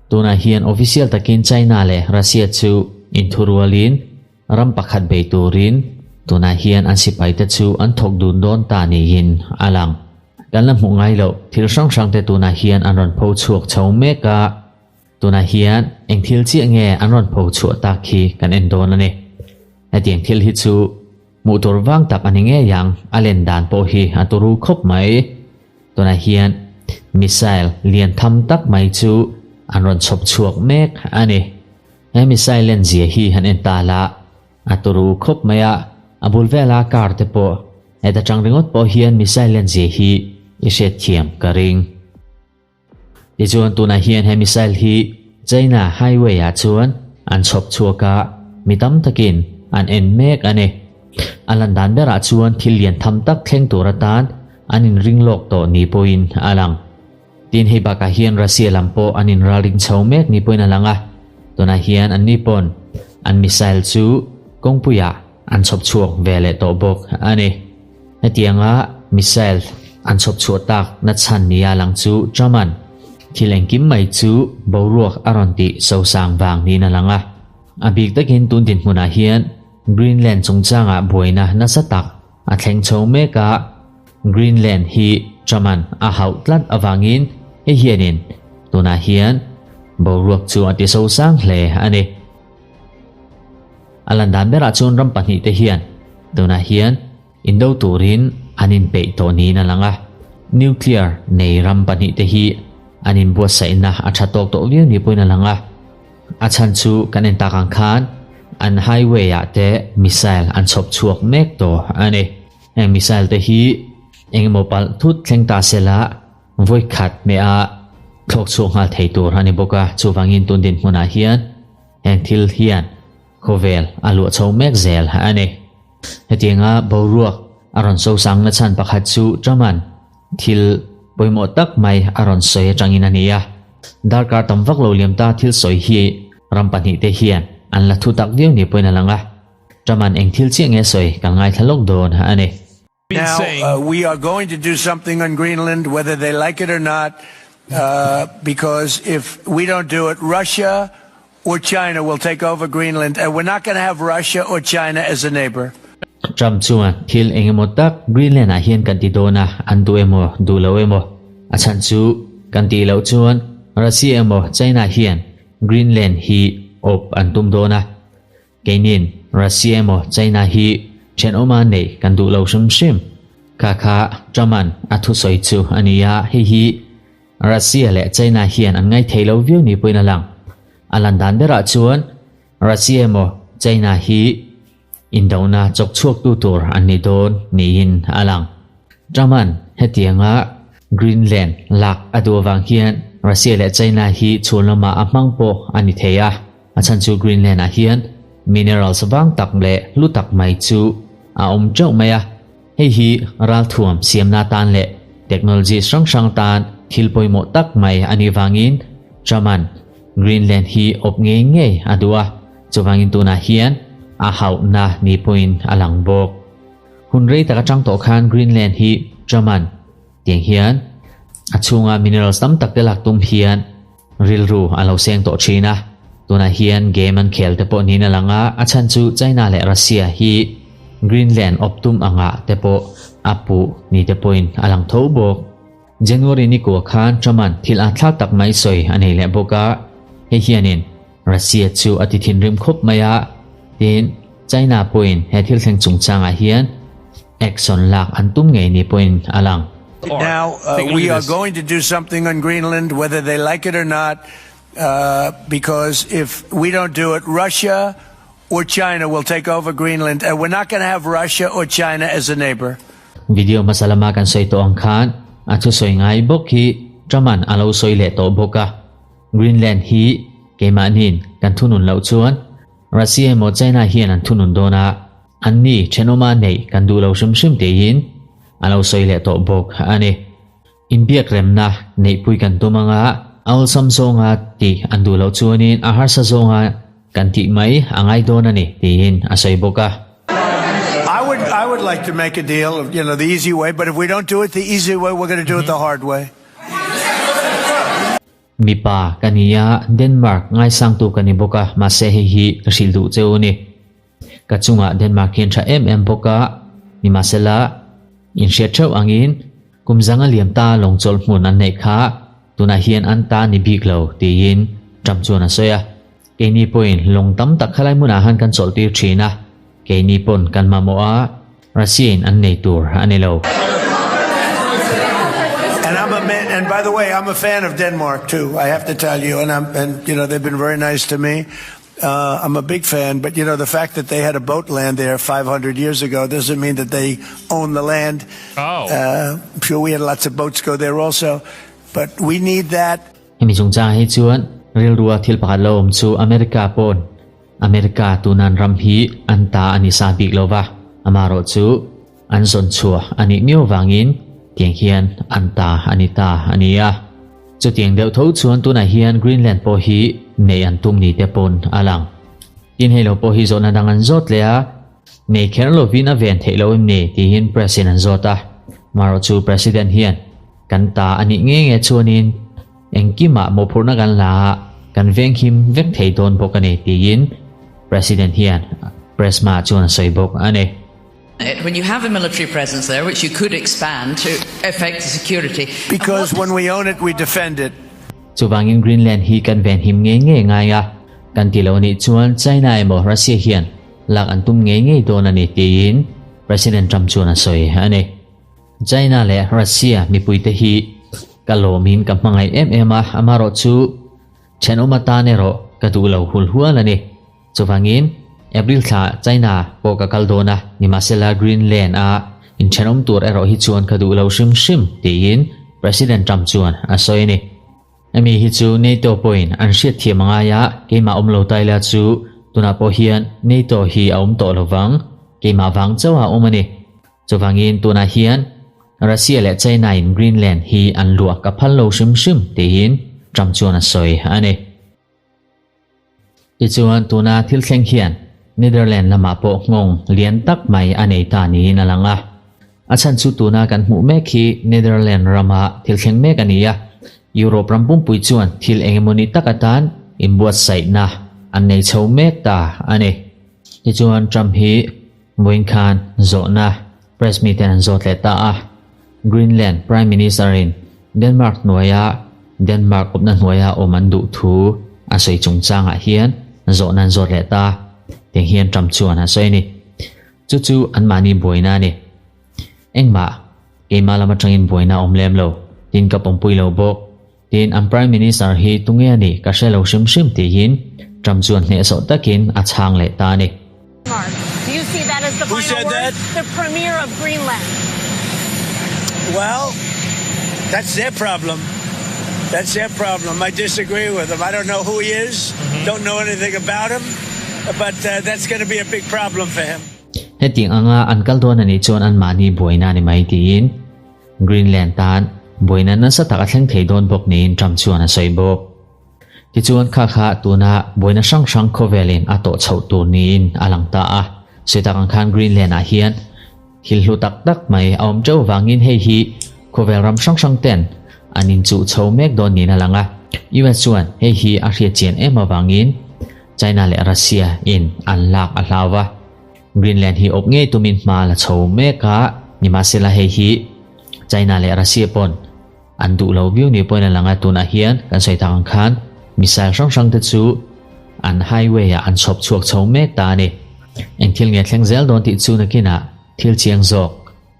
Tunah hian official takin China leh Russia chu inthurualin ram pakhat bei turin tunah hian an sipaite chu an thawk dun dawn ta niin a lang. Kan la hmuh ngai loh thil hrang hrangte tunah hian an rawn pho chhuak chho mek a. Tunah hian eng thil chiah nge an rawn pho chhuah tak khi kan en dawn a ni. Hetiang thil hi chu hmuh tur vang tak a ni ngei ang, a len dan pawh hi a turu khawp mai. Tunah hian missile lian tham tak mai chu an rawn chhawp chhuak mek a ni. He missile len zia hi han en ta la, a turu khawp mai a, a bul vela car te pawh heta tang ringawt pawh hian missile len zia hi i hriatthiam ka ring. Tichuan tunah hian he missile hi China highway ah chuan an chhawp chhuak a, mi tam takin an en mek a ni. A lan dan berah chuan thil lian tham tak thleng tur atan an inring lawk tawh ni pawhin a lang. Tin hei bakah hian Russia lam pawh an inralring chho mek ni pawhin a lang a, tunah hian anni pawn an missile chu kawngpuiah an chhawp chhuak ve leh tawh bawk a ni. Hetianga missile an chhawp chhuah tak na chhan nia lang chu Truman thil engkim mai chu boruak a rawn tih sosang vang niin a lang a. A bik takin tun dinhmunah hian Greenland chungchangah buaina nasa tak a thleng chho mek a, Greenland hi Truman a hauh tlat avangin hei hianin tunah hian boruak chu a ti sosang hle a ni. A lan dan berah chuan ram pahnihte hian tunah hian indo turin an inpeih tawh niin a lang a. Nuclear nei ram pahnihte hi an inbuatsaihna a tha tawk tawh viau ni pawhin a lang a. A chhan chu kan en tak ang khan an highway ah te missile an chhawp chhuak mek tawh a ni. Heng missile te hi engemaw palh thut thleng ta sela Vawi khat hmeh a thlawk chhuak nghal thei tur a ni bawk a, chuvangin tun dinhmunah hian heng thil hian khawvel a luah chho mek zel a ni. Hetianga boruak a rawn sosang na chhan pakhat chu Truman thil pawimawh tak mai a rawn sawi atangin a ni a, darkar tam vak lo liam ta thil sawi hi ram pahnihte hian an la thu tak viau ni pawhin a lang a, Truman eng thil chiah nge sawi kan ngaithla lawk dawn a ni. Now, uh, we are going to do something on Greenland, whether they like it or not, uh, because if we don't do it, Russia or China will take over Greenland, and we're not going to have Russia or China as a neighbor. Trump chuan thil engemaw tak Greenland ah hian kan ti dawn a, an duh emaw duh lo emaw. A chhan chu kan tih loh chuan Russia emaw China hian Greenland hi awp an tum dawn a. Keinin Russia emaw China hi thenawma neih kan duh lo hrim hrim. Kha kha Trump-a'n a thusawi chu a ni a, hei hi Russia leh China hian an ngaithei lo viau ni pawhin a lang. A lan dan berah chuan Russia emaw China hi indona chawk chhuaktu tur an ni dawn niin a lang. Trump-a'n hetianga Greenland lak a duh avang hian Russia leh China hi chhun lamah a hmang pawh a ni thei a. A chhan chu Greenland ah hian minerals vang tak leh hlu tak mai chu a awm teuh mai a, hei hi ralthuam siamna tan leh technology hrang hrang tan thil pawimawh tak mai a nih vangin Truman Greenland hi awp ngei ngei a duh a, chuvangin tunah hian a hauhna ni pawhin a lang bawk. Hun rei tak atang tawh khan Greenland hi Truman tiang hian a chhunga minerals tam tak te lak tum hian Rilru a lo seng tawh thin a, tunah hian game an khel te pawh niin a lang a, a chhan chu China leh Russia hi Greenland awp tum angah te pawh a puh ni te pawhin a lang tho bawk. January ni kua khan Trump-a'n thil a thlak tak mai sawi a nei leh bawk a, hei hianin Russia chu a ti thinrim khawp mai a, tin China pawhin he thil thleng chungchangah hian action lak an tum ngei ni pawhin a lang. Now, uh, we are going to do something on Greenland, whether they like it or not, uh, because if we don't do it, Russia or China will take over Greenland, and we're not going to have Russia or China as a neighbor. Video hmasa lama kan sawi tawh ang khan a thusawi ngai bawk hi Trump-a'n a lo sawi leh tawh bawk a. Greenland hi keimahniin kan thunun loh chuan Russia emaw China hian an thunun dawn a, anni thenawma neih kan duh lo hrim hrim tiin a lo sawi leh tawh bawk a ni. Inbiak remna neihpui kan tum anga a awlsam zawnga tih an duh loh chuanin a harsa zawnga kan tih mai a ngai dawn a ni tiin a sawi bawk a. I would I would like to make a deal, you know, the easy way, but if we don't do it the easy way, we're going to do it the hard way. Mipa ka ni a, Denmark ngaisangtu ka ni bawk a, mahse hei hi ka hrilh duh cheu a ni. Ka chungah Denmark hian tha em em bawk a, nimahsela inhriat theuh angin kum zanga liam ta lawngchawlh hmun an neih kha tunah hian an ta ni bik lo tiin Trump chuan a sawi a. Keini pawhin lawng tam tak khalai hmunah han kan chawlh tir thin a, keini pawn kan mamawh a, Russia in an nei tur a ni lo. And I'm a man, and by the way, I'm a fan of Denmark too. I have to tell you, and I'm, and you know, they've been very nice to me. Uh, I'm a big fan, but you know, the fact that they had a boat land there 500 years ago doesn't mean that they own the land. Oh. Uh, I'm sure we had lots of boats go there also, but we need that. Hemi chungchangah hi chuan rilrua thil pakhat lo awm chu America pawn America tunan ram hi an ta a ni sa bik lo va, amaherawh chu an zawn chhuah a nih miau vangin tiang hian an ta a ni ta a ni a. Chutiang deuh tho chuan tunah hian Greenland pawh hi neih an tum ni te pawn a lang. Tin hei lo pawh hi zawhna dang an zawt leh a, nei kher lovin a ven theih lo em ni tiin press in an zawt a, amaherawh chu President hian kan ta a nih nge nge chuanin Engkimah mawhphurhna kan la a, kan venghim vek thei dawn bawk a ni, tiin President hian press hmaah chuan a sawi bawk a ni. When you have a military presence there, which you could expand to affect the security. Because when we own it, we defend it. Chuvangin Greenland hi kan venhim ngei ngei ngai a, kan ti lo a nih chuan China emaw Russia hian lak an tum ngei ngei dawn a ni, tiin President Trump chuan a sawi a ni. China leh Russia mipuite hi ka lawmin ka hmangaih em em a, amaherawh chu thenawm atan erawh ka duh lo hul hual a ni. Chuvangin, April thla China pawh ka kal dawn a, nimahsela Greenland a inthenawm tur erawh hi chuan ka duh lo hrim hrim, tiin President Trump chuan a sawi a ni. Hemi hi chu NATO pawhin an hriatthiam a ngai a, keimah awm lo taila chu tunah pawh hian NATO hi a awm tawh lovang, keimah vang chauha awm a ni. Chuvangin tunah hian Russia leh China in Greenland hi an luah ka phal lo hrim hrim tiin Trump chuan a sawi a ni. Tichuan tuna thil thleng hian Netherland lamah pawh nghawng lian tak mai a nei ta niin a lang a. A chhan chu tuna kan hmuh mek hi Netherland rama thil thleng mek a ni a, Europe ram pumpui chuan thil engemawni tak atan inbuatsaihna an nei chho mek ta a ni. Tichuan Trump hi Vawiin khan zawhna press miten an zawt leh ta a, Greenland Prime Minister in Denmark hnuaia Denmark awpna hnuaia awm an duh thu a sawi chungchangah hian zawhna an zawt leh ta tiang hian Trump chuan a sawi a ni. Chu chu anmahni buaina a ni. Engmah keimah lam atangin buaina a awm lem lo, tin ka pawmpui lo bawk. Tin an Prime Minister hi tunge a nih ka hre lo hrim hrim tiin Trump chuan hnehsawh takin a chhang leh ta a ni. Do you see that as the Who final said word? that? The premier of Greenland. Well, that's their problem. That's their problem. I disagree with him. I don't know who he is. Don't know anything about him. But uh, that's going to be a big problem for him. Hetiang anga an kal dawn a nih chuan anmahni buaina a ni mai tiin Greenland tan buaina nasa tak a thleng thei dawn bawk niin Trump chuan a sawi bawk. Tichuan kha kha tuna buaina hrang hrang khawvelin a tawh chhoh tur niin a lang ta a. Sawi tak ang khan Greenland ah hian thil hlu tak tak mai a awm teuh vangin hei hi khawvel ram hrang hrang ten an inchuh chho mek dawn niin a lang a. US chuan hei hi a hriat chian em avangin China leh Russia in an lak a hlau va. Greenland hi awp ngei tumin hma la chho mek a, nimahsela hei hi China leh Russia pawn an duh lo viau ni pawhin a lang a, tunah hian kan sawi tak ang khan missile hrang hrang te chu an highway ah an chhawp chhuak chho mek ta a ni. Eng thil nge thleng zel dawn tih chu nakinah thil chiang zawk,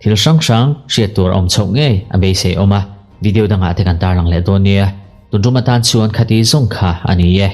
thil hrang hrang hriat tur a awm chhoh ngei a beisei awm a, video dangah te kan tarlang leh dawn nia, tun tum atan chuan khati zawng kha a ni e.